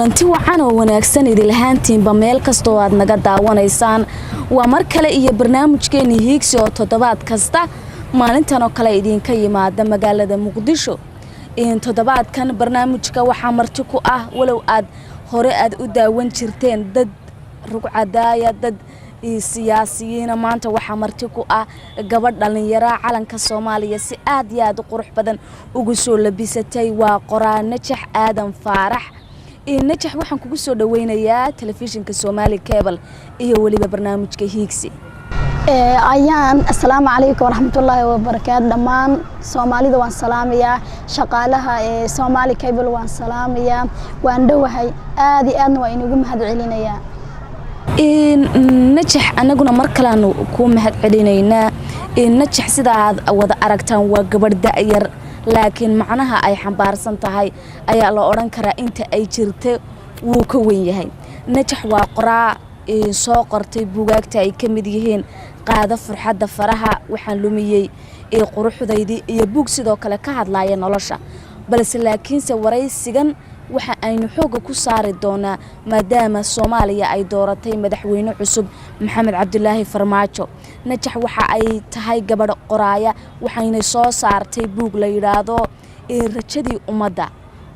Kulanti wacan oo wanaagsan idilahaantiinba meel kastoo aad naga daawanaysaan. Waa mar kale iyo barnaamijkeeni Hiigsi oo toddobaad kasta maalintan oo kale idinka yimaada magaalada Muqdisho. Toddobaadkan barnaamijka waxaa marti ku ah, walow aad hore aad u daawan jirteen dad rugcadaaya, dad siyaasiyiina, maanta waxaa marti ku ah gabadh dhallinyara calanka Soomaaliya si aad iyo aad u qurux badan ugu soo labisatay. Waa qoraa Najax Aadan Faarax. Najax, waxaan kugu soo dhaweynayaa telefishinka Somali Cable iyo weliba barnaamijka Hiigsi. Ayaan, assalaamu calaykum waraxmatullaahi wabarakaatu. Dhammaan Soomaalida waan salaamayaa, shaqaalaha ee Somali Cable waan salaamayaa. Waan dhowahay, aad iyo aadna waa inugu mahad celinayaa. Najax, anaguna mar kaleanu kuu mahad celinaynaa. Najax, sida aad wada aragtaan, waa gabadh da'yar, laakiin macnaha ay xambaarsan tahay ayaa la odhan karaa inta ay jirta wuu ka weyn yahay. Najax waa qoraa soo qortay buugaagta ay ka mid yihiin Qaado Furxadda Faraha, Waxaan Lumiyey Quruxdaydii iyo buug sidoo kale ka hadlaya nolosha. Balse laakiinse waraysigan waxa aynu xoogga ku saari doonaa, maadaama Soomaaliya ay dooratay madaxweyne cusub, Maxamed Cabdulaahi Farmaajo, Najax waxa ay tahay gabadh qoraaya, waxayna soo saartay buug la yidhaahdo Rajadii Ummadda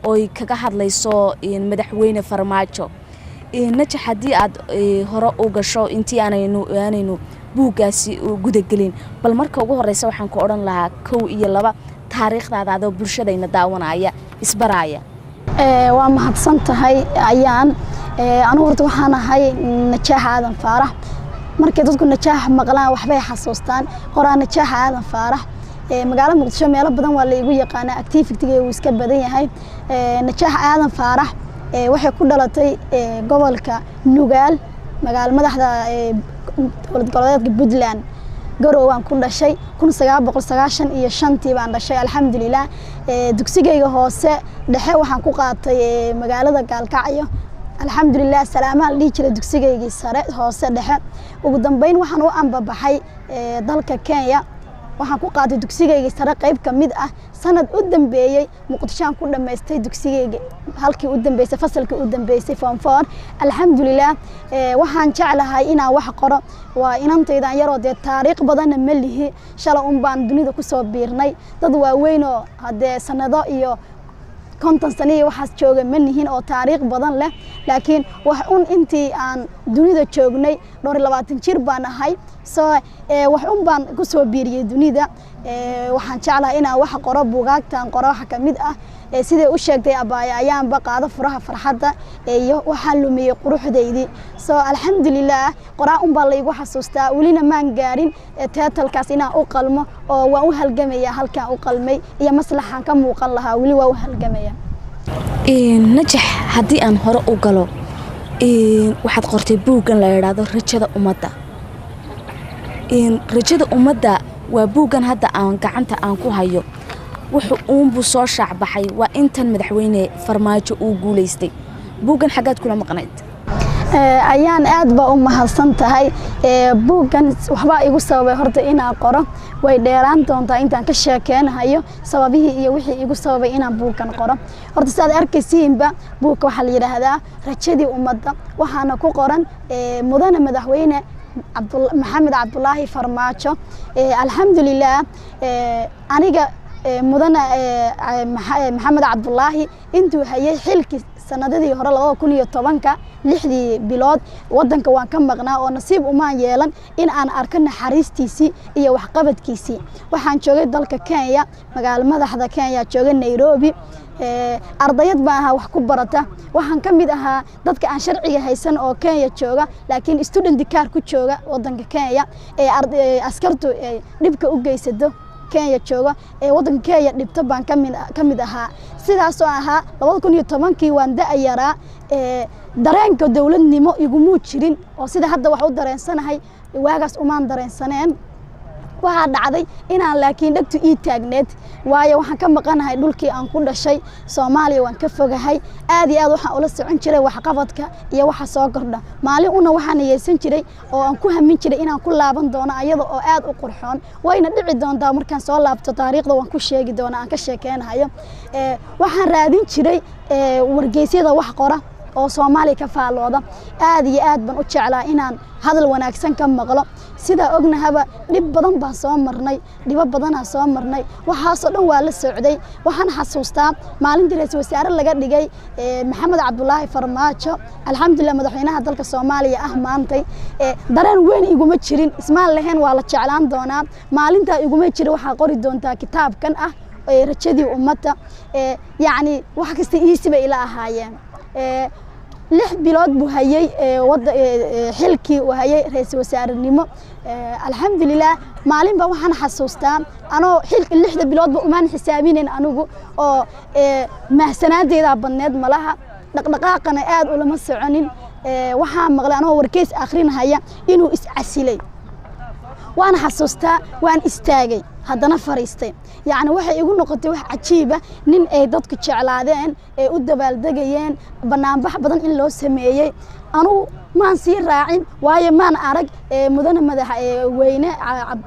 oy kaga hadlayso madaxweyne Farmaajo. Najax, haddii aad hore u gasho, intii aanaynu buuggaasi gudagelin, bal marka ugu horeysa waxaan ku odhan lahaa kow iyo laba taariikhdaada adoo bulshadayna daawanaya isbaraaya. Waa mahadsan tahay, Ayaan. Anigu horta waxaan ahay Najaax Aadan Faarax. Markay dadku Najaax maqlaan, waxbay xasuustaan. Qoraa Najaax Aadan Faarax, magaalada Muqdisho meelo badan waa la igu yaqaanaa, activity-ga wuu iska badan yahay. Najaax Aadan Faarax waxay ku dhalatay gobolka Nugaal, magaalo madaxda dowlad goboleedka Puntland, Garow waan ku dhashay. 1995-tii baan dhashay, alxamdulilah. Dugsigayga hoose dhexe waxaan ku qaatay magaalada Gaalkacyo, alxamdulilah. Salaamaha la dhihi jiray dugsigaygii sare, hoose, dhexe. Ugu dambeyn waxaan u ambabaxay dalka Kenya. Waxaan ku qaatay dugsigaygii sare qayb ka mid ah. Sanad u dambeeyey Muqdishoaan ku dhammaystay dugsigayga halkii u dambeysay, fasalkii u dambeysay, form four, alxamdulilah. Waxaan jeclahay inaan wax qoro. Waa inantaydan yaroo dee taariikh badanna ma lihi, shala un baan dunida kusoo biirnay. Dad waaweynoo haddee sanado iyo 50 sano iyo waxaas jooga ma nihin oo taariikh badan leh, laakiin wax un intii aan dunida joognay, dhowr iyo 20 jir baan ahay, so wax un baan kusoo biiriyey dunida. Waxaan jeclahay inaan wax qoro. Buugaagtaan qoro waxa ka mid ah, siday u sheegtay abaayo Ayaanba, Qaado Furaha Farxadda iyo Waxaan Lumiyey Quruxdaydii. So alxamdulilah, qoraa un baa laygu xasuustaa. Welina maan gaarin title-kaas inaan u qalmo, oo waan u halgamaya halkaan u qalmay iyo maslaxaan ka muuqan lahaa. Weli waa u halgamaya. Najax, haddii aan hore u galo, waxaad qortay buuggan la idhaahdo Rajada Ummadda. Rajada Ummadda waa buuggan hadda aan gacanta aan ku hayo. Wuxuu uunbuu soo shaacbaxay waa intan madaxweyne Farmaajo uu guulaystay. Buuggan xaggaad kula maqnayd? Ayaan, aad baa u mahadsan tahay. Buuggan waxbaa igu sababay horta inaan qoro. Way dheeraan doontaa intaan ka sheekeynahayo sababihii iyo wixii igu sababay inaan buuggan qoro. Horta sidaad arkaysiinba, buugka waxaa la yidhaahdaa Rajadii Ummadda, waxaana ku qoran mudane madaxweyne Maxamed Cabdulaahi Farmaajo. Alxamdulilah, aniga mudane Maxamed Cabdulaahi intuu hayay xilkii sanadadii hore, 2010-ka, 6-dii bilood wadanka waan ka maqnaa, oo nasiib umaan yeelan in aan arko naxariistiisii iyo waxqabadkiisii. Waxaan joogay dalka Kenya, magaalo madaxda Kenya joogay, Nairobi. Ardayad baan ahaa wax ku barata. Waxaan ka mid ahaa dadka aan sharciga haysan oo Kenya jooga, laakiin student card ku jooga wadanka Kenya, ee askartu dhibka u geysato Kenya jooga, ee wadanka Kenya dhibto baan ka mid ahaa. Sidaasoo ahaa 2010-kii waan da' yaraa, dareenka dowladnimo igumuu jirin, oo sida hadda wax u dareensanahay waagaas umaan dareensaneen. Waxaa dhacday inaan laakiin dhegtu ii taagneed, waayo waxaan ka maqanahay dhulkii aan ku dhashay, Soomaaliya waan ka fogahay. Aad iyo aad waxaan ula socon jiray waxqabadka iyo waxa soo kordha. Maalin una waxaan niyeysan jiray oo aan ku hamin jiray inaan ku laaban doono ayada oo aad u qurxoon. Wayna dhici doontaa markaan soo laabto, taariikhda waan ku sheegi doonaa aan ka sheekeynahayo. Waxaan raadin jiray wargeysyada wax qora. oo Soomaaliya ka faallooda. Aad iyo aad baan u jeclaa inaan hadal wanaagsan ka maqlo. Sidaa ognahaba, dhib badan baan soo marnay, dhibo badanaa soo marnay, waxaasoo dhan waa la socday. Waxaan xasuustaa maalintii ra-iisul wasaare laga dhigay Maxamed Cabdulaahi Farmaajo, alxamdulilah, madaxweynaha dalka Soomaaliya ah maantay. Dareen weyn iguma jirin, ismaan lahayn waa la jeclaan doonaa. Maalintaa iguma jirin waxaa qori doontaa kitaabkan ah Rajadii Ummadda. Yacni wax kasta iisi bay ila ahaayeen. 6 bilood buu hayay wada xilkii uu hayay ra-iisul wasaarenimo, alxamdulilah. Maalin ba waxaan xasuustaa anoo xilka 6da biloodba umaan xisaabinayn anigu oo mahsanaanteedaa badneed, malaha dhaqdhaqaaqana aad ulama soconin. Waxaa maqlay anoo warkeys akhrinahaya inuu iscasilay. Waan xasuustaa, waan istaagay, haddana fariistay. Yacni waxay igu noqotay wax cajiiba, nin ay dadku jeclaadeen, ay u dabaaldegayeen, banaanbax badan in loo sameeyey. Anugu maan sii raacin, waayo maan arag mudane madaxweyne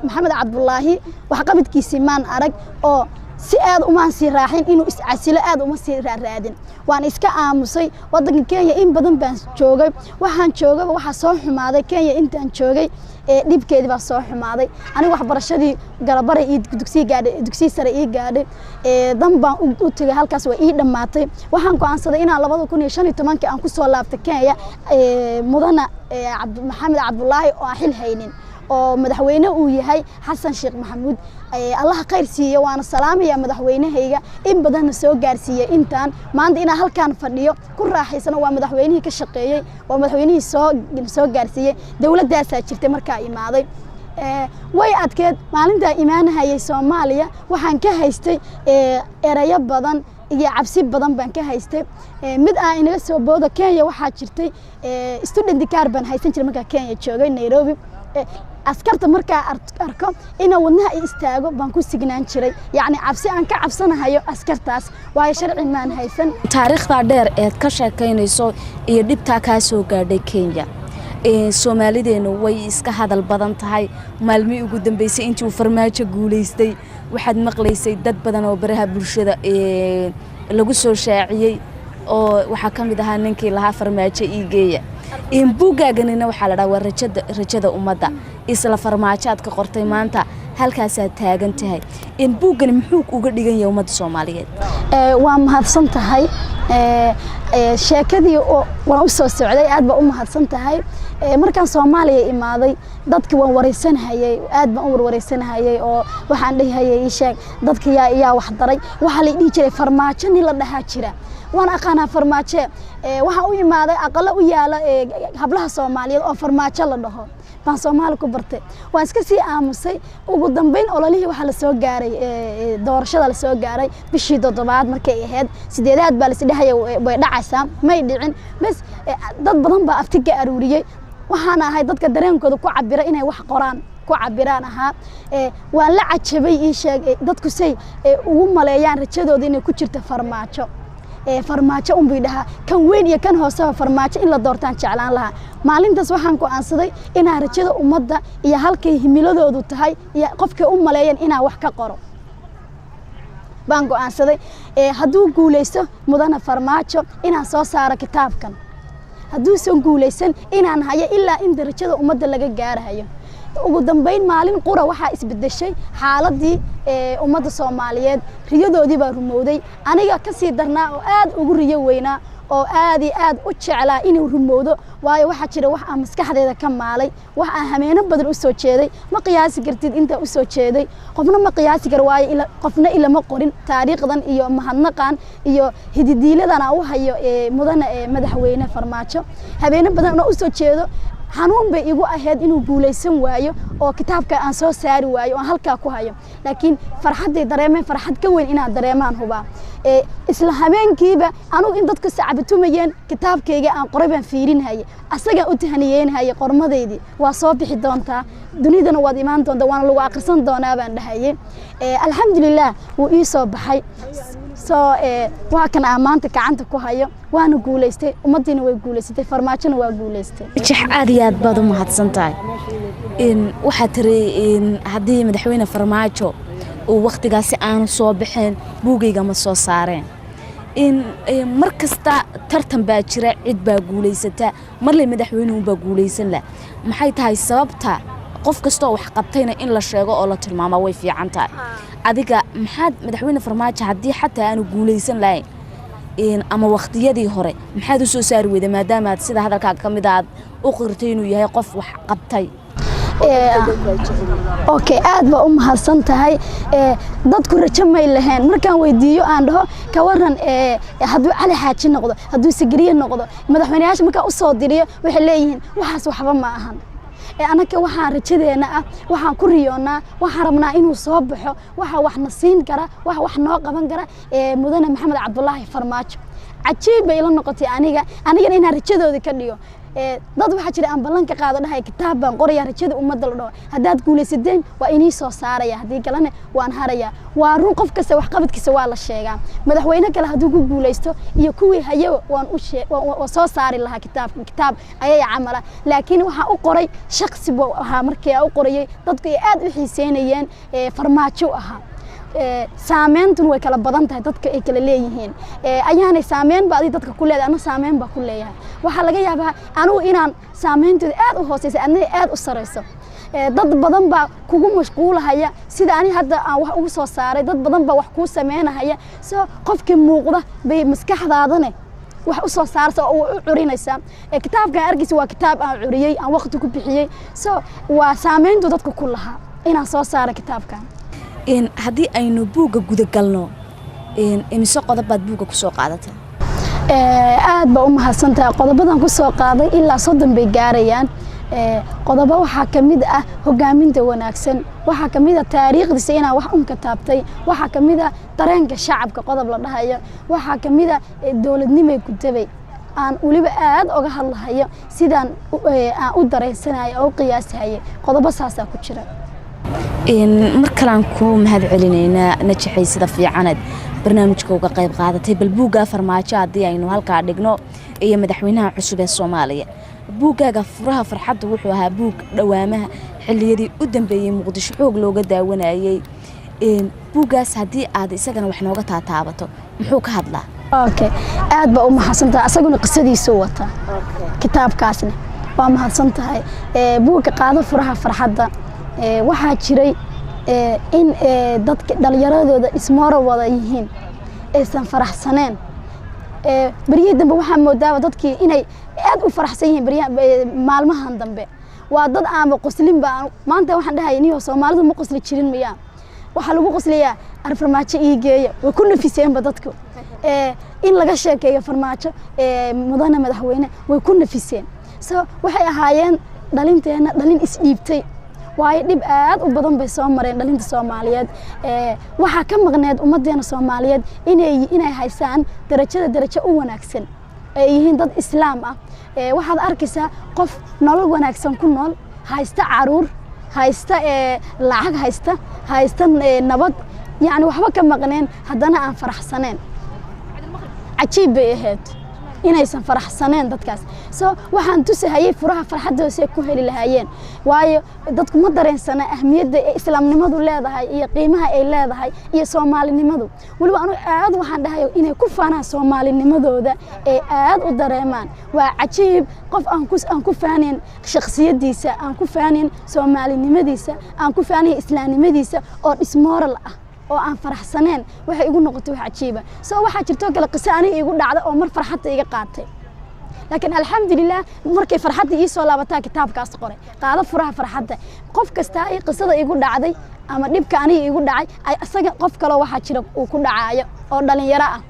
Maxamed Cabdulaahi waxqabadkiisii maan arag, oo si aad umaan sii raacin inuu iscasilo, aad uma sii raaraadin, waan iska aamusay. Waddanka Kenya in badan baan joogay. Waxaan joogaba waxaa soo xumaaday Kenya intaan joogay, dhibkeedii baa soo xumaaday. Aniga waxbarashadii galabara iyo dugsiya gaadhay, dugsiya sare ii gaadhay, dan baan u tegay halkaas, waa ii dhammaatay. Waxaan go'aansaday inaan 2015-kii aan kusoo laabtay Kenya, mudana Maxamed Cabdulaahi oo aan xil haynin oo madaxweyne uu yahay Xasan Sheekh Maxamuud, Allaha khayr siiye. Waana salaamaya madaxweynahayga, in badanna soo gaarsiiyey intaan maanta inaan halkaan fadhiyo ku raaxaysano. Waa madaxweynihii ka shaqeeyey, waa madaxweynihii soo gaarsiiyey. Dowladdaasaa jirtay markaa imaaday. Way adkeed maalintaa imaanahayay Soomaaliya. Waxaan ka haystay erayo badan iyo cabsi badan baan ka haystay. Mid aan inaga soo booda, Kenya waxaa jirtay student card baan haysan jiray markaa Kenya joogay, Nairobi. Askarta markaa arko inaan wadnaha i istaago baan ku signaan jiray, yacni cabsi aan ka cabsanahayo askartaas, waayo sharci maan haysan. Taariikhdaa dheer eed ka sheekaynayso iyo dhibtaa kaa soo gaadhay Kenya, Soomaalideennu way iska hadal badan tahay. Maalmihii ugu dambeysay intii uu Farmaajo guulaystay, waxaad maqlaysay dad badan oo baraha bulshada lagu soo shaaciyey, oo waxaa ka mid ahaa ninkii lahaa "Farmaajo ii geeya". Buuggaaganina waxaa la dhaha waa Rajada Ummadda, isla Farmaajoaad ka qortay. Maanta halkaasaad taagan tahay. Buuggani muxuu uga dhigan yahay ummadda Soomaaliyeed? Waa mahadsan tahay. Sheekadii waan u soo socday, aad baa u mahadsan tahay. Markaan Soomaaliya imaaday, dadki waan wareysanhayay, aad baan u warwareysanhayay, oo waxaan dhehayay, "Ii sheeg dadka yaa wax daray." Waxaa la dhihi jiray, "Farmaajo nin la dhahaa jira, waan aqaanaa Farmaajo." Waxaan u imaaday aqalo u yaala hablaha Soomaaliyeed oo Farmaajo la dhaho baan Soomaali ku bartay. Waan iska sii aamusay. Ugu dambeyn ololihii waxaa lasoo gaaray, doorashada lasoo gaaray bishii toddobaad markay ahayd, sideedaad baa lasdhehaya way dhacaysaa, may dhicin. Bas, dad badan baa afti ka aruuriyey. Waxaan ahay dadka dareenkooda ku cabira, inay wax qoraan ku cabiraan ahaa. Waan la cajabay. Ii sheeg dadku say ugu maleeyaan rajadooda inay ku jirto Farmaajo. Farmaajo unbay dhahaa, kan weyn iyo kan hooseba Farmaajo in la doortaan jeclaan lahaa. Maalintaas waxaan go'aansaday inaan rajada ummadda iyo halkay himiladoodu tahay iyo qofkay u maleeyeen inaan wax ka qoro baan go'aansaday. Hadduu guulaysto mudane Farmaajo, inaan soo saaro kitaabkan, hadduusan guulaysan, inaan hayo ilaa in darajada ummadda laga gaarahayo. Ugu dambeyn maalin qura waxaa isbedeshay xaaladii ummadda Soomaaliyeed, riyadoodii baa rumowday. Aniga kasii darnaa oo aad ugu riyo weynaa oo aad iyo aad u jeclaa inuu rumowdo, waayo waxaa jira wax aan maskaxdeeda ka maalay, wax aan hameeno badan usoo jeeday. Ma qiyaasi kartid intaa usoo jeeday, qofna ma qiyaasi karo, waayo qofna ilama qorin taariikhdan iyo mahadnaqan iyo hididiiladan aan u hayo mudane madaxweyne Farmaajo. Habeeno badan oo usoo jeedo, xanuun bay igu ahayd inuu guulaysan waayo oo kitaabka aan soo saari waayo oo aan halkaa ku hayo, laakiin farxadday dareemeen farxad ka weyn inaan dareemaan hubaa. Isla habeenkiiba anugu in dadku sacbatumayeen kitaabkayga aan qoray baan fiirinhaye, asagaan u tahaniyeynhaye. "Qormadaydii waa soo bixi doontaa, dunidana waad imaan doontaa, waana lagu akhrisan doonaa," baan dhahaye. Alxamdulilah, wuu ii soo baxay. Soo waa kan aan maanta gacanta ku hayo. Waana guulaystay, ummaddiina way guulaysatay, Farmaajona waa guulaystay. Jex, aad iyo aad baad u mahadsan tahay. Waxaad tiri haddii madaxweyne Farmaajo uu wakhtigaasi aanu soo baxeen, buugayga ma soo saareen. In mar kasta tartan baa jira, cid baa guulaysata, marley madaxweynuhunbaa guulaysan lah. Maxay tahay sababta qof kastoo wax qabtayna in la sheego oo la tilmaama way fiican tahay? Adiga maxaad madaxweyne Farmaajo, haddii xataa aanu guulaysan lahayn ama wakhtiyadii hore, maxaad u soo saari weyda, maadaama aad sida hadalkaaga ka mid aad u qirtay inuu yahay qof wax qabtay? Okay, aad baa u mahadsan tahay. Dadku rajo may lahayn. Markaan weydiiyo, aan dhaho, ka waran hadduu Cali Xaaji noqdo, hadduu Sigiriye noqdo madaxweyneyaasha, markaan usoo diriyo, waxay leeyihiin waxaas waxba ma ahan. Anaka waxaan rajadeena ah, waxaan ku riyoonaa, waxaan rabnaa inuu soo baxo, waxa waxna siin kara, waxa wax noo qaban kara, mudane Maxamed Cabdulaahi Farmaajo. Cajiib bay ila noqotay aniga, anigana inaan rajadooda ka dhigo. Dad waxaa jira aan ballan ka qaado, dhahay kitaab baan qoraya, rajada ummadda la dhaho, haddaad guulaysateen waa inii soo saaraya, haddii kalena waan haraya. Waa run, qof kasta waxqabadkiisa waa la sheegaa. Madaxweyne kale hadduu ku guulaysto iyo kuwii hayo, waan u waan soo saari lahaa kitaab, kitaab ayay camala. Laakiin waxaan u qoray shaksi buu ahaa. Markii aan u qorayay, dadku ay aad u xiiseynayeen, Farmaajo ahaa. Saameyntun way kala badan tahay, dadka ay kala leeyihiin. Ayaanay saameyn ba adig dadka ku leedahay, ana saameyn baa ku leeyahay. Waxaa laga yaabaa anigu inaan saameyntooda aad u hooseysa, adna aad u sareyso. Dad badan baa kugu mashquulahaya sida ani hadda aan wax ugu soo saaray. Dad badan baa wax kuu sameynahaya. So qofkii muuqda bay maskaxdaadane wax u soo saarsa oo u curinaysaa. Kitaabkan argeysa waa kitaab aan curiyey, aan waqti ku bixiyey. So waa saameyntu dadka ku lahaa inaan soo saaro kitaabkan. Haddii aynu buugga gudagalno, imise qodob baad buugga kusoo qaadatay? Aad baa u mahadsantahay. Qodobadan ku soo qaaday ilaa 30 bay gaarayaan. Qodobo waxaa ka mid ah hogaaminta wanaagsan, waxaa ka mid ah taariikhdiisa inaan wax un ka taabtay, waxaa ka mid ah dareenka shacabka qodob la dhahayo, waxaa ka mid ah dowladnimay gutabay, aan weliba aad oga hadlahayo sidaan aan u dareensanayo oo u qiyaasahayay. Qodobo saasaa ku jira. Mar kalean ku mahad celinaynaa, Najaxay, sida fiicanaad barnaamijka uga qayb qaadatay. Bal buuggaa Farmaajo haddii aynu halkaa dhigno iyo madaxweynaha cusub ee Soomaaliya, buuggaaga Furaha Farxadda wuxuu ahaa buug dhowaamaha xilliyadii u dambeeyey Muqdisho xoog looga daawanayey. Buuggaas haddii aad isagana wax nooga taataabato, muxuu ka hadlaa? Okay, aad baa u mahadsan tahay. Asaguna qisadiisuu wataa kitaabkaasna. Waa mahadsan tahay. Buugga Qaado Furaha Farxadda, waxaa jiray in dadka dhalinyaradooda dhismooro wada yihiin, aysan faraxsaneen. Beryihii dambe waxaa moodaaba dadkii inay aad u faraxsan yihiin. Beryaha maalmahan dambe waa dad aanba qoslinba. Maanta waxaan dhahaya, niyo Soomaalidu ma qosli jirin miyaa? Waxaa lagu qosliyaa ar Farmaajo ii geeya. Way ku nafiseenba dadku in laga sheekeeyo Farmaajo mudane madaxweyne, way ku nafiseen. So waxay ahaayeen dhalinteena dhalin isdhiibtay, waayo dhib aad u badan bay soo mareen dhalinta Soomaaliyeed. Waxaa ka maqneed ummaddeena Soomaaliyeed inay haysaan darajada darajo u wanaagsan, ay yihiin dad islaam ah. Waxaad arkaysaa qof nolol wanaagsan ku nool, haysta caruur, haysta lacag, haysta nabad, yacni waxba ka maqneen, haddana aan faraxsaneen. Cajiib bay ahayd inaysan faraxsaneen dadkaas. So waxaan tusahayay furaha farxadooda si ay ku heli lahaayeen, waayo dadku ma dareensana ahmiyadda ay islaamnimadu leedahay iyo qiimaha ay leedahay iyo soomaalinimadu. Weliba anu aad waxaan dhahay inay ku faanaan soomaalinimadooda, ee aad u dareemaan. Waa cajiib qof aan ku faanayn shakhsiyadiisa, aan ku faanayn soomaalinimadiisa, aan ku faanayn islaamnimadiisa, oo dismoral ah oo aan faraxsaneen. Waxay igu noqotay wax cajiiba. So waxaa jirtoo kale qiso aniga igu dhacda oo mar farxadda iga qaatay, laakiin alxamdulilah markay farxadda ii soo laabataa kitaabkaas qoray, Qaado Furaha Farxadda. Qof kastaa i qisada igu dhacday ama dhibka aniga igu dhacay ay isaga qof kaloo waxaa jira uu ku dhacaayo oo dhalinyaro ah.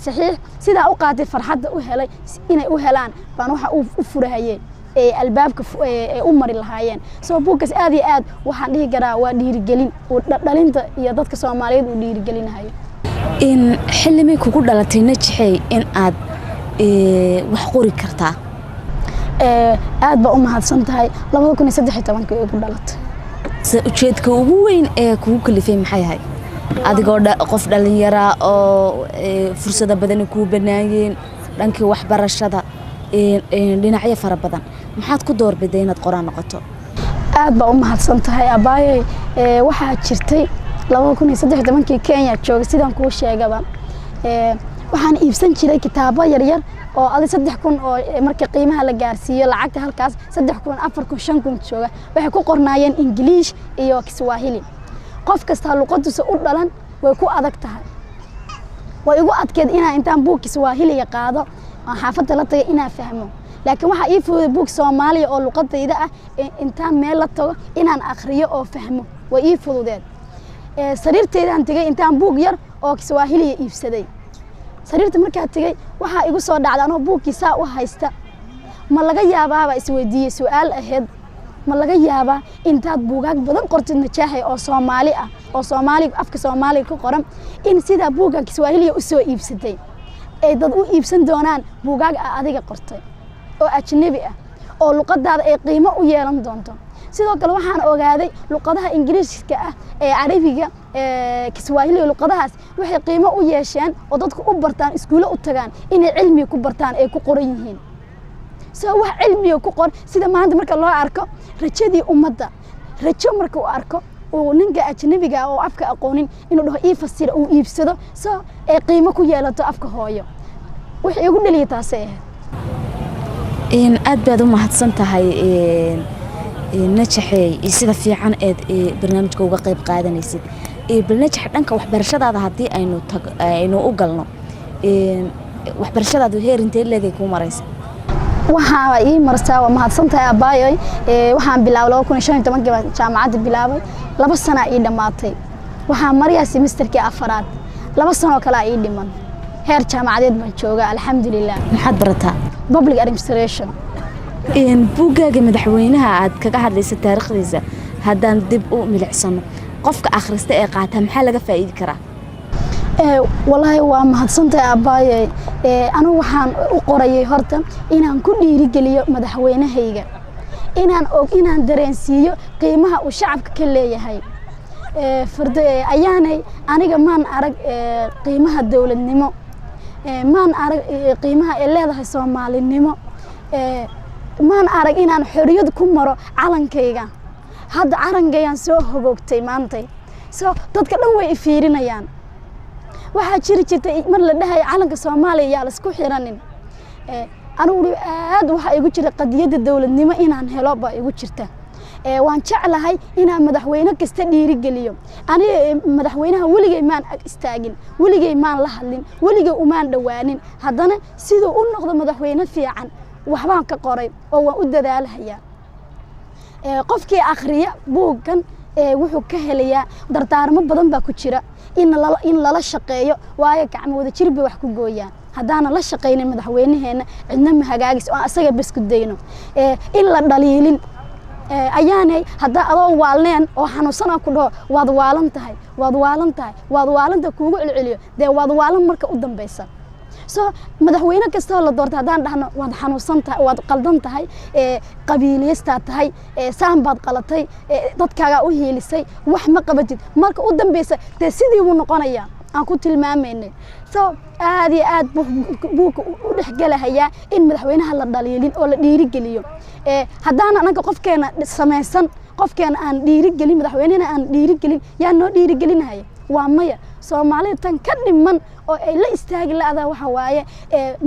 Saxiix sidaa u qaatay farxadda u helay inay u helaan baan waxa u furahayey ee albaabka ee u mari lahaayeen. So buugkaas aad iyo aad waxaan dhihi karaa waa dhiirigelin uu dhalinta iyo dadka Soomaaliyeed uu dhiirigelinayo. In xillimay kugu dhalatay, Najaxey, in aad wax qori kartaa? Aad baa u mahadsan tahay. 2013-kii igu dhalatay. Ujeedka ugu weyn ee kugu kalifay maxay ahayd, adigoo qof dhalinyara oo fursado badani kuu banaayeen dhankii waxbarashada, dhinacyo fara badan, maxaad ku doorbiday inaad qoraan noqoto? Aad baa u mahadsan tahay, abaayoy. Waxaa jirtay 2013-kii Kenya joogay, sidaan kuu sheegaba. Waxaan iibsan jiray kitaabo yaryar oo adi 3000 oo marka qiimaha la gaarsiiyo lacagta halkaas 3000, 4000, 5000 jooga. Waxay ku qornaayeen Ingiliish iyo Kiswahili. Qof kasta luqadiisa u dhalan way ku adag tahay. Way igu adkeed inaan intaan buug Kiswahiliga qaado aan xaafadda la tagay inaan fahmo, laakiin waxaa ii fududay buug Soomaaliya oo luqadayda ah intaan meel la tago inaan akhriyo oo fahmo, way ii fududeed. Sariirteydaan tegay intaan buug yar oo Kiswahiliga iibsaday. Sariirta markaa tegay waxaa igu soo dhacda anoo buugkii saa u haysta, ma laga yaabaaba isweydiiyey su-aal ahayd, ma laga yaabaa intaad buugaag badan qortid, Najaaxay, oo Soomaali ah oo Soomaali afka Soomaaliga ku qoran, in sidaa buuggan Kiswahiliga u soo iibsatay ay dad u iibsan doonaan buugaag ah adiga qortay oo ajnabi ah oo luqadaada ay qiimo u yeelan doonto? Sidoo kale waxaan ogaaday luqadaha Ingiriiska ah ee Carabiga, ee Kiswahiliga, luqadahaas waxay qiimo u yeesheen oo dadku u bartaan, iskuulo u tagaan inay cilmiga ku bartaan ay ku qoran yihiin. Soo wax cilmiga ku qor sida maanta marka loo arko rajadii ummadda, rajo marka uu arko uu ninka ajnabiga oo afka aqoonin inuu dhaho ii fasira, uu iibsado, soo ay qiimo ku yeelato afka hooyo. Wixii igu dhaliyay taasay ahayd. Aad baad u mahadsan tahay, Najaxey, sida fiican eed barnaamijka uga qayb qaadanaysid. Bal Najax, dhanka waxbarashadaada haddii aynu u galno, waxbarashadaadu heer intee leegay kuu maraysa? Waxaa ii marsaa, waa mahadsan tahay abaayoy. Waxaan bilaabay 2015-kii baan jaamacadda bilaabay. 2 sana ii dhammaatay, waxaan marayaa semesterkii afaraad, 2 sanoo kalea ii dhiman. Heer jaamacadeed baan joogaa, alxamdulilah. Maxaad barataa? Public administration. Buuggaaga madaxweynaha aad kaga hadlaysa taariikhdiisa haddaan dib u milicsano, qofka akhrista ee qaata maxaa laga faa'iidi karaa? Walaahi waa mahadsantahay abaaye. Anigu waxaan u qorayay horta inaan ku dhiirigeliyo madaxweynahayga, inaan og inaan dareensiiyo qiimaha uu shacabka ka leeyahay. Farde ayaanay aniga maan arag qiimaha dowladnimo, maan arag qiimaha ay leedahay Soomaalinimo, maan arag inaan xorriyad ku maro calankayga. Hadda calankaygaan soo hogoogtay maantay, so dadka dhan way ifiirinayaan. Waxaa jiri jirtay mar la dhahayo calanka Soomaaliya yaa laisku xiranin. Anigu aad waxaa igu jira qadiyadda dowladnimo inaan helo baa igu jirta. Waan jeclahay inaan madaxweyne kasta dhiirigeliyo. Aniga madaxweynaha weligay maan ag istaagin, weligay maan la hadlin, weligay umaan dhowaanin, haddana siduu u noqdo madaxweyne fiican waxbaan ka qoray oo waan u dadaalahayaa. Qofkii akhriya buuggan wuxuu ka helayaa dardaarmo badan baa ku jira in lala shaqeeyo, waayo gacmo wada jir bay wax ku gooyaan. Haddaana la shaqaynin madaxweynaheena cidna ma hagaagis oo asaga bes ku dayno, in la dhaliilin ayaanay. Haddaa adoo waalneen oo xanuunsan aan ku dhaho waad waalan tahay, waad waalan tahay, waad waalan tahay, kuugu celceliyo, dee waad waalan marka u dambeysa. So madaxweyne kastoo la doortay haddaan dhahno waad xanuunsan tahay, waad qaldan tahay, qabiiliyaystaa tahay, saan baad qalatay, dadkaagaa u hiilisay, wax ma qabatid, marka u dambeysa dee sidii buu noqonayaa aan ku tilmaamaynay. So aad iyo aad buugka u dhexgelahayaa in madaxweynaha la dhaliilin oo la dhiirigeliyo. Haddaan annaga qofkeena samaysan, qofkeena aan dhiirigelin, madaxweynena aan dhiirigelin, yaa noo dhiirigelinaya? Waa maya. Soomaalida tan ka dhiman oo ay la istaagi la'daa waxa waaye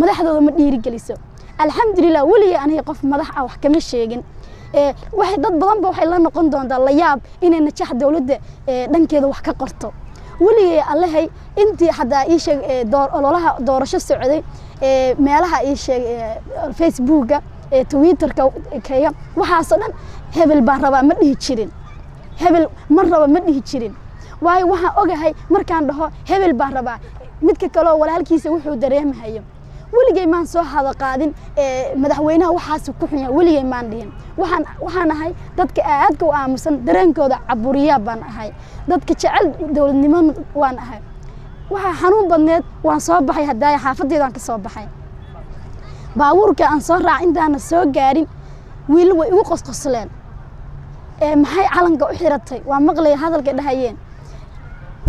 madaxdooda ma dhiirigeliso. Alxamdulilah, weligay aniga qof madax ah wax kama sheegin. Waxay dad badan ba waxay la noqon doontaa la yaab inay Najax dowladda dhankeeda wax ka qorto. Weligay allahay intii haddaa ii sheeg door ololaha doorasho socday, meelaha ii sheeg Facebooka, Twitterka kayga, waxaasoo dhan hebel baan rabaa ma dhihi jirin, hebel ma rabo ma dhihi jirin, waayo waxaan ogahay markaan dhaho hebel baan rabaa midka kaleo walaalkiisa wuxuu dareemahayo. Weligay maan soo hada qaadin madaxweynaha waxaas ku xun yahay, weligay maan dhihin. Waxaan ahay dadka aadka u aamusan, dareenkooda caburiyaa baan ahay, dadka jecel dowladnimo waan ahay. Waxaa xanuun badneed waan soo baxay haddaaya xaafadeedaan ka soo baxay, baabuurka aan soo raac intaana soo gaarin wiilal way igu qosqosleen, maxay calanka u xiratay? Waa maqlaya hadalka dhahayeen.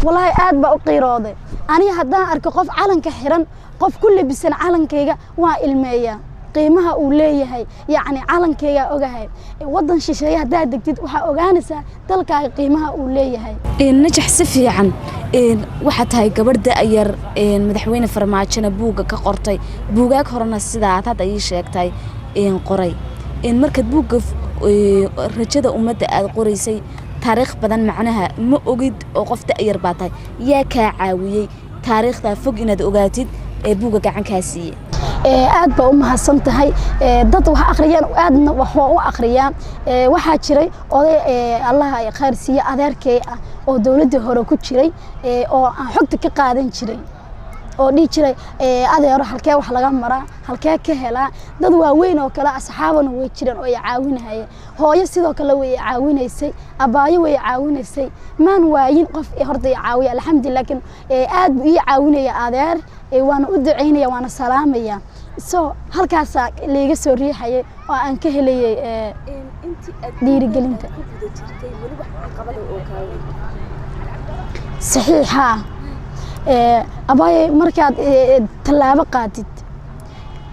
Walaahi aad baa u qiirooday. Aniga haddaan arko qof calanka xiran, qof ku labisan calankayga, waa ilmeeyaa. Qiimaha uu leeyahay, yacni calankeygaa ogahay. Waddan shisheeye haddaad degtid, waxaa ogaanaysaa dalkaaga qiimaha uu leeyahay. Najax, si fiican waxaa tahay gabadh da'yar, madaxweyne Farmaajona buugga ka qortay, buugaag horena sidaa aad hadda ii sheegtay qoray. Markaad buugga Rajada Ummadda aad qoraysay, taariikh badan macnaha ma ogid oo qof da'yar baa tahay. Yaa kaa caawiyey taariikhdaa fog inaad ogaatid ee buugga gacankaa siiyey? Aad baa u mahadsan tahay. Dad wax akhriyaan aadna wax waa u akhriyaan. Waxaa jiray oday, Allaha khayr siiye, adeerkay ah oo dowladdii hore ku jiray oo aan xogta ka qaadan jiray oo dhihi jiray, "Adeero, halkee wax laga maraa? Halkee ka helaa?" Dad waaweyn oo kale asxaabana way jireen oo i caawinahayeen. Hooyo sidoo kale way i caawinaysay, abaayo way i caawinaysay. Maan waayin qof horta i caawiya, alxamdulillah. Laakiin aad buu ii caawinaya adeer, waana u ducaynaya, waana salaamaya. So halkaasaa liiga soo riixayay oo aan ka helayay dhiirigelinta. Saxiixa, abaaye, markaad tallaabo qaadid,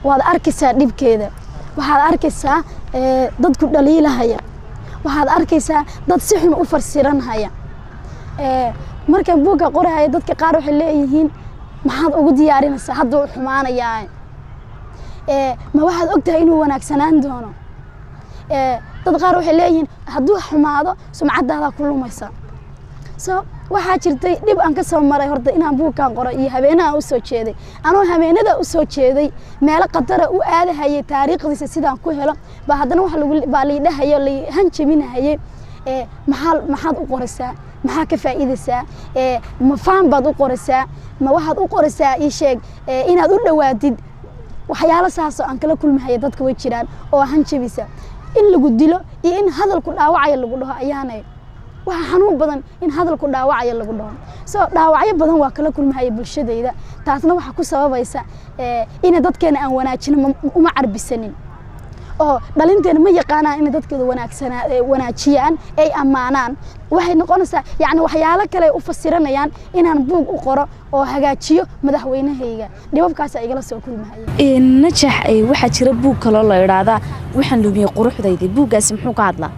waad arkaysaa dhibkeeda. Waxaad arkaysaa dadku dhaliilahaya, waxaad arkaysaa dad si xun u farsiranhaya. Markaan buugga qorahaya, dadka qaar waxay leeyihiin, "Maxaad ugu diyaarinaysaa? Hadduu xumaanayaa, ma waxaad ogtahay inuu wanaagsanaan doono?" Dad qaar waxay leeyihiin, "Hadduu xumaado sumcadaadaa ku lumaysa." So waxaa jirtay dhib aan ka soo maray horta inaan buugkan qoro iyo habeenaha usoo jeeday. Anoo habeenada usoo jeeday, meelo khatara u aadahayay taariikhdiisa sidaan ku helo, baa haddana waxa lagu baa laidhahayo, laihanjabinahayay, "Maxaa maxaad u qoraysaa? Maxaa ka faa'iidaysaa? Ma faan baad u qoraysaa? Ma waxaad u qoraysaa, ii sheeg, inaad u dhowaatid?" Waxyaalo saasoo aan kala kulmahaya dadka way jiraan oo hanjabisa in lagu dilo iyo in hadalku dhaawacaya lagu dhaho. Ayaanay waxaa xanuun badan in hadalku dhaawacaya lagu dhaho. So dhaawacyo badan waa kala kulmahaya bulshadayda. Taasna waxaa ku sababaysa ina dadkeena aan wanaajino uma carbisanin oo dhalinteena ma yaqaanaan inay dadkeeda wanaagsanaa wanaajiyaan, ay ammaanaan. Waxay noqonaysaa, yacni, waxyaalo kale ay u fasiranayaan inaan buug u qoro oo hagaajiyo madaxweynahayga. Dhibabkaasa igala soo kulmahaya. Najax, waxaa jira buug kaloo la idhaahdaa Waxaan Lumiyey Quruxdaydii. Buuggaasi muxuu ka hadlaa?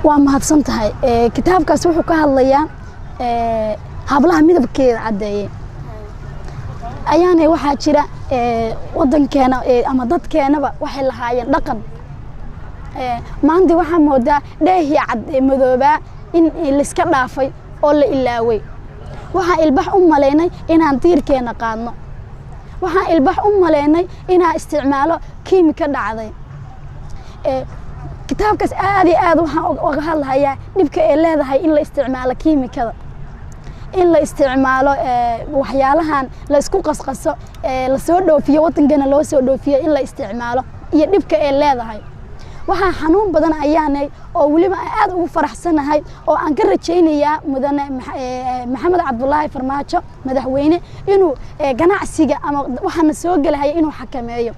Waa mahadsan tahay. Kitaabkaas wuxuu ka hadlayaa hablaha midabkeeda caddeeye. Ayaana waxaa jira wadankeena ama dadkeenaba waxay lahaayeen dhaqan. Maanta waxaa moodaa dheehii cad madoobaa in laiska dhaafay oo la ilaaway. Waxaan ilbax u malaynay inaan diirkeena qaadno. Waxaan ilbax u malaynay inaan isticmaalo kiimika dhacday. Kitaabkaas aad iyo aad waxaan uga hadlahayaa dhibka ay leedahay in la isticmaalo kiimikada, in la isticmaalo waxyaalahan la isku qasqaso, lasoo dhoofiyo, wadankana loo soo dhoofiyo, in la isticmaalo iyo dhibka ay leedahay. Waxaa xanuun badan ayaanay oo weliba aan aad ugu faraxsanahay oo aan ka rajaynayaa mudane Maxamed Cabdulaahi Farmaajo, madaxweyne, inuu ganacsiga ama waxaana soo gelahaya inuu xakameeyo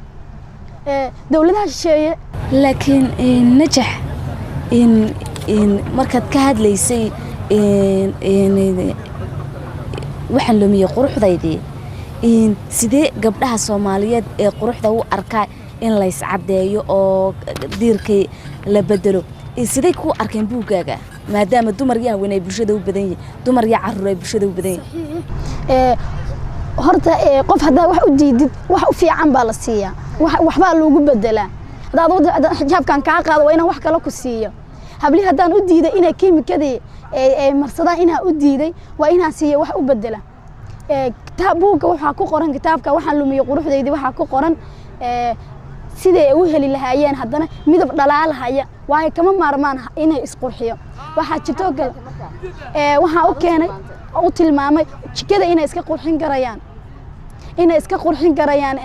dowladaha shisheeye. Laakiin Najax, markaad ka hadlaysay Waxaan Lumiyey Quruxdaydii, sidee gabdhaha Soomaaliyeed ee quruxda u arkaa in lays caddeeyo oo diirkay la bedelo, sidee ku arkeen buuggaaga, maadaama dumar iyo haween ay bulshada u badan yihiin, dumar iyo caruur ay bulshada u badan yihiin? Horta qof haddaa wax u diidid, wax u fiican baa la siiyaa, waxbaa loogu bedelaa. Haddaad xijaabkan kaa qaado, waa inaan wax kale ku siiyo. Hablihi haddaan u diiday inay kiimikadii ay marsadaan, inaan u diiday, waa inaan siiyo wax u bedela. Kitaab buugga waxaa ku qoran, kitaabka Waxaan Lumiyey Quruxdaydii, waxaa ku qoran siday u heli lahaayeen haddana midab dhalaalahaya, waayo kama maarmaan inay isqurxiyo. Waxaa jirtoo kale waxaa u keenay, u tilmaamay jikada inay iska qurxin karayaan, inay iska qurxin karayaan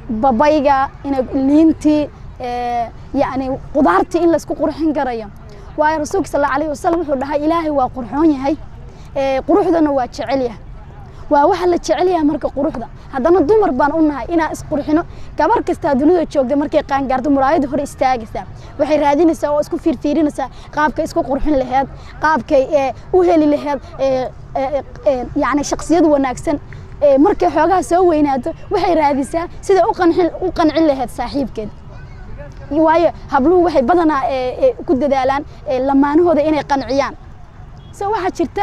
babayga, inay liintii, yacni qudaartii in laisku qurxin karayo. Waayo Rasuulka sal Allahu alayhi wasalam wuxuu dhahay, "Ilaahay waa qurxoon yahay, quruxdana waa jecel yahay." Waa waxa la jecel yahay. Marka quruxda haddana dumar baan u nahay inaan isqurxino. Gabar kastaa dunida joogta markay qaangaarto, muraayada hor istaagaysaa, waxay raadinaysaa oo isku fiirfiirinaysaa qaabkay isku qurxin laheyd, qaabkay u heli laheyd, yacni, shaksiyad wanaagsan. Markay xoogaha soo weynaato, waxay raadisaa siday u qancin lahayd saaxiibkeed, waayo habluhu waxay badanaa ku dadaalaan lamaanahooda inay qanciyaan. So waxaa jirta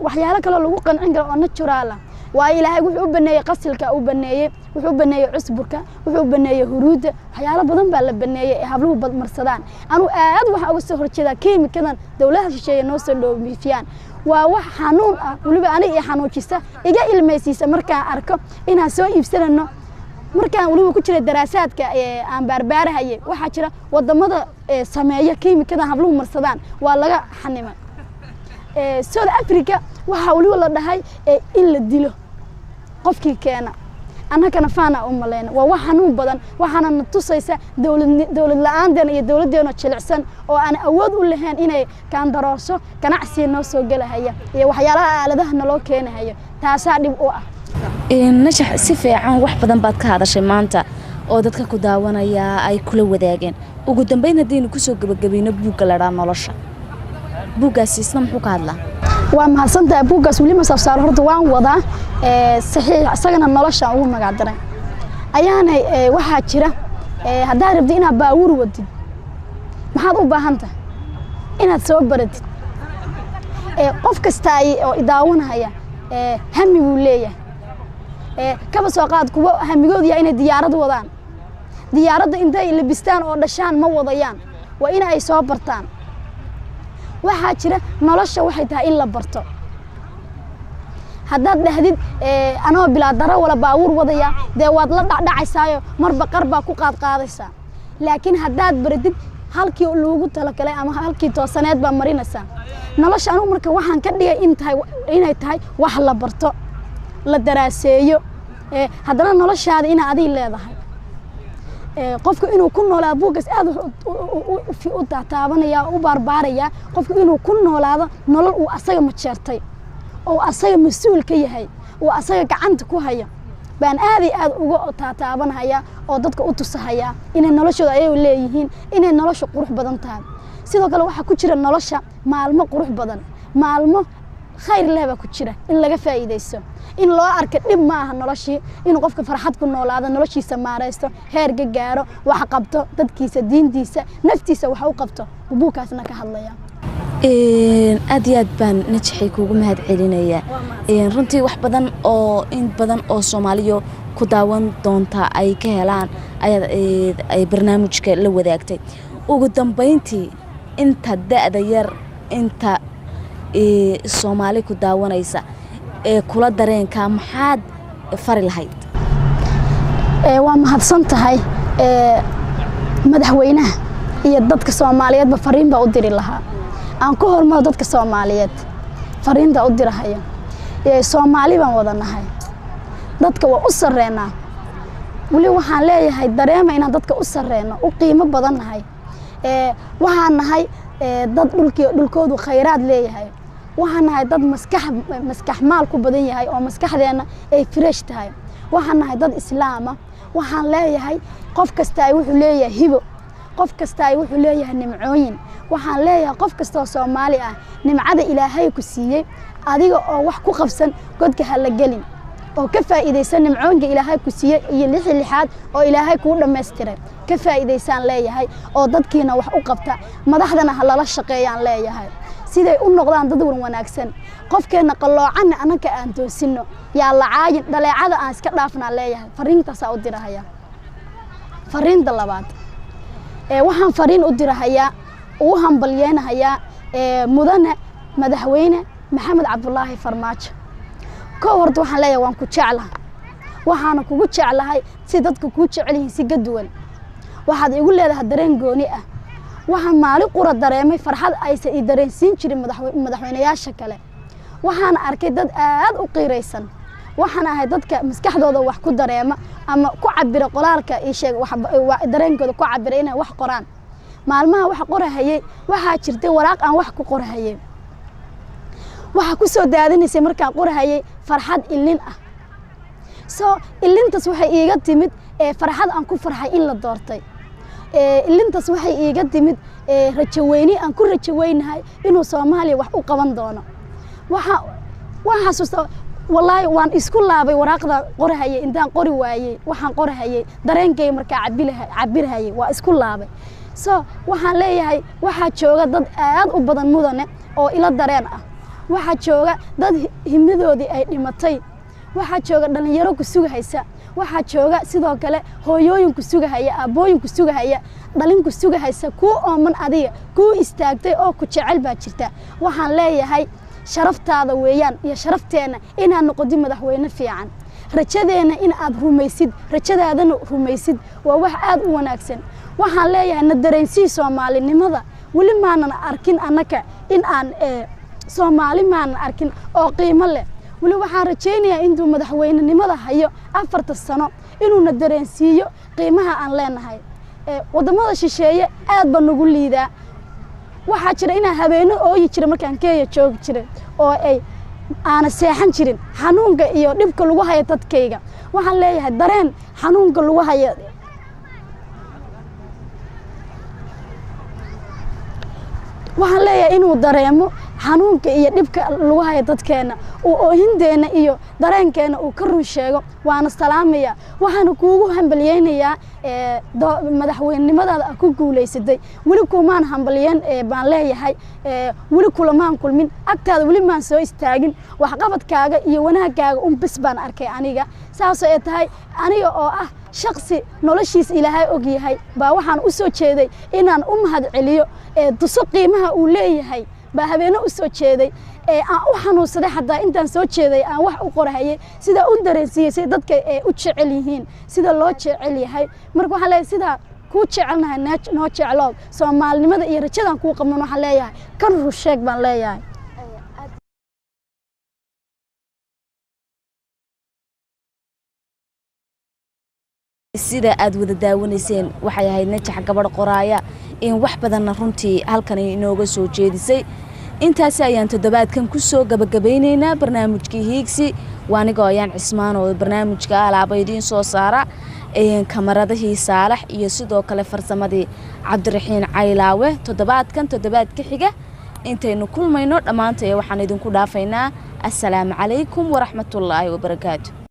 waxyaalo kaloo lagu qancin karo oo natural ah, waayo Ilaahay wuxuu u baneeyey qasilka, u baneeyey, wuxuu u baneeyey cusburka, wuxuu u baneeyey huruudda. Waxyaalo badan baa la baneeyey ee habluhu marsadaan. Anu aad waxaan uga soo horjeedaa kiimikadan dowladaha shisheeye noo soo dhoofiyaan. Waa wax xanuun ah, weliba aniga i xanuujisa, iga ilmaysiisa markaan arko inaan soo iibsanano. Markaan weliba ku jira daraasaadka aan baarbaarahayay, waxaa jira wadamada sameeya kiimikadan habluhu marsadaan waa laga xanimay. South Africa waxaa weliba la dhahay in la dilo qofkii keena. Annagana faana u maleyna. Waa wax xanuun badan, waxaana na tusaysa dowlad la-aanteena iyo dowladdeena jilicsan oo aan awood u lahayn inay kaandaroosho ganacsiga noo soo gelahaya iyo waxyaalaha aaladaha naloo keenahayo. Taasaa dhib u ah. Najax, si fiican wax badan baad ka hadashay maanta oo dadka ku daawanaya ay kula wadaageen. Ugu dambeyn, haddaynu kusoo gebagabayno buugga la dhaa Nolosha, buuggaasi isna muxuu ka hadlaa? Waa mahadsantahay. Buuggaas weli ma soo saaro, horta waan wadaa saxiix. Isagana Nolosha ugu magac daray ayaanay. Waxaa jira, haddaad rabtid inaad baawur wadid, maxaad u baahan tahay? Inaad soo baratid. Qof kasta oo idaawanahaya hami buu leeyahay. Kaba soo qaad kuwa hamigoodu yahay inay diyaarad wadaan. Diyaaradda intay labistaan oo dhashaan ma wadayaan, waa in ay soo bartaan. Waxaa jira nolosha waxay tahay in la barto. Haddaad dhahdid anoo bilaa daro wala baawur wadaya, dee waad la dhacdhacaysaayo, marba qar baa ku qaadqaadaysaa. Laakiin haddaad baratid, halkii loogu talagalay ama halkii toosaneed baa marinaysaa nolosha. Anugu marka waxaan ka dhigay in tahay inay tahay wax la barto, la daraaseeyo, haddana noloshaada inaa adiga leedahay, qofku inuu ku noolaado. Buuggaas aad u taataabanaya, u baarbaaraya qofku inuu ku noolaado nolol uu asaga majeertay oo asaga mas-uul ka yahay, uu asaga gacanta ku hayo baan aad iyo aad uga taataabanhaya oo dadka u tusahaya inay noloshooda ayagu leeyihiin, inay nolosha qurux badan tahay. Sidoo kale waxaa ku jira nolosha maalmo qurux badan, maalmo khayr leh baa ku jira in laga faa'iidaysto, in loo arka dhib ma aha noloshii, inuu qofka farxad ku noolaado, noloshiisa maaraysto, heerka gaaro, wax qabto, dadkiisa, diintiisa, naftiisa wax u qabto, buugkaasna ka hadlaya. Aad iyo aad baan, Najaxay, kuugu mahad celinayaa. Runtii wax badan oo in badan oo Soomaaliyo ku daawan doonta ay ka helaan ayaad ay barnaamijka la wadaagtay. Ugu dambeyntii, inta da-da yar, inta Soomaali ku daawanaysa ee kula dareenka, maxaad fari lahayd? Waa mahadsan tahay. Madaxweynaha iyo dadka Soomaaliyeedba fariin baa u diri lahaa. Aan ku hormaro dadka Soomaaliyeed fariinta u dirahayo. Soomaali baan wada nahay, dadka waa u sarreynaa. Weli waxaan leeyahay dareema inaan dadka u sarreyno, u qiimo badan nahay. Waxaan nahay dad dhulkii dhulkoodu khayraad leeyahay. Waxaan nahay dad maskax maal ku badan yahay oo maskaxdeena ay fresh tahay. Waxaan nahay dad Islaama. Waxaan leeyahay qof kasta ay wuxuu leeyahay hibo, qof kasta ay wuxuu leeyahay nimcooyin. Waxaan leeyahay qof kastoo Soomaali ah, nimcada Ilaahay ku siiyey adiga oo wax ku qabsan godka ha la gelin, oo ka faa'iidaysan nimcooyinka Ilaahay ku siiyey iyo lixi lixaad oo Ilaahay kuu dhammaystiray. Ka faa'iidaysaan leeyahay oo dadkiina wax u qabta. Madaxdana ha lala shaqeeyaan leeyahay siday u noqdaan dad wan wanaagsan. Qofkeenna qalloocanna annaka aan toosinno, yaa la caayin, dhaleecada aan iska dhaafnaa leeyahay. Fariintaasaa u dirahaya. Fariinta labaad ee waxaan fariin u dirahayaa, ugu hambalyeynahayaa mudane madaxweyne Maxamed Cabdulaahi Farmaajo. Kow, horta waxaan leeyahay waan ku jeclahay, waxaana kugu jeclahay si dadka kuu jecel yihiin si ka duwan. Waxaad igu leedahay dareen gooni ah. Waxaan maalin qura dareemay farxad aysan i dareensiin jirin madaxweynayaasha kale. Waxaan arkay dad aad u qiiraysan. Waxaan ahay dadka maskaxdooda wax ku dareema ama ku cabira qoraalka ii sheeg dareenkooda ku cabira inay wax qoraan. Maalmaha wax qorahayay, waxaa jirtay waraaq aan wax ku qorahayay, waxaa ku soo daadinaysay markaan qorahayay farxad ilin ah. So ilintaas waxay iiga timid farxad aan ku farxay in la doortay. Ilintaas waxay iiga timid rajaweyni aan ku rajaweynahay inuu Soomaaliya wax u qaban doono. Waxa waan xasuustaa Wallaahi waan isku laabay waraaqda qorahayay, intaan qori waayey waxaan qorahayay, dareenkay markaa cabirhayay, waa isku laabay. So waxaan leeyahay, waxaa jooga dad aad u badan, mudane, oo ila dareen ah. Waxaa jooga dad himidoodii ay dhimatay. Waxaa jooga dhalinyaro ku sugahaysa. Waxaa jooga sidoo kale hooyooyin ku sugahaya, aabbooyin ku sugahaya, dhalin ku sugahaysa, kuu ooman, adiga kuu istaagtay oo ku jecel baa jirta. Waxaan leeyahay, sharaftaada weeyaan iyo sharafteenna inaad noqotid madaxweyne fiican. Rajadeenna in aad rumaysid, rajadaadana rumaysid, waa wax aad u wanaagsan. Waxaan leeyahay, na dareensii soomaalinimada. Weli maanan arkin annaka in aan Soomaali maanan arkin oo qiimo leh weli. Waxaan rajaynayaa intuu madaxweynenimada hayo 4ta sano inuuna dareensiiyo qiimaha aan leenahay. Waddamada shisheeye aad baa nagu liidaa. Waxaa jira inaan habeeno ooyi jira markaan Kenya joogi jiray oo ay aana seexan jirin xanuunka iyo dhibka lagu hayo dadkayga. Waxaan leeyahay, dareen xanuunka lagu hayo. Waxaan leeyahay inuu dareemo xanuunka iyo dhibka lagu hayo dadkeena, uu oohinteena iyo dareenkeena uu ka run sheego. Waana salaamaya, waxaana kuugu hambalyeynayaa madaxweynenimadaada a ku guulaysatay. Weli kumaan hambalyeyn baan leeyahay, weli kulamaan kulmin agtaada, weli maan soo istaagin. Waxqabadkaaga iyo wanaagaaga un bes baan arkay aniga. Saasoo ay tahay, aniga oo ah shaksi noloshiisa Ilaahay og yahay baa waxaan u soo jeeday inaan u mahad celiyo, tuso qiimaha uu leeyahay baa habeeno u soo jeeday, aan u xanuunsaday xataa intaan soo jeeday aan wax u qorahayay, sidaa u dareensiiyey sida dadka u jecel yihiin, sida loo jecel yahay. Marka waxaan leeyahay, sidaa kuu jecelnahay noo jecloow. Soomaalinimada iyo rajadan kuu qabnan, waxaan leeyahay, kan rusheeg baan leeyahay. Sida aad wada daawanayseen, waxay ahayd Najax, gabadh qoraaya in wax badanna runtii halkan inooga soo jeedisay. Intaasi ayaan toddobaadkan ku soo gabagabaynaynaa barnaamijkii Hiigsi. Waa anigoo Ayaan Cismaan oo barnaamijka alaaba idiin soo saara, kamaradihii Saalax iyo sidoo kale farsamadii Cabdiraxiin Caylaawe. Toddobaadkan toddobaad ka xiga intaynu kulmayno, dhammaantaya waxaan idinku dhaafaynaa assalaamu calaykum waraxmatullaahi wabarakaatu.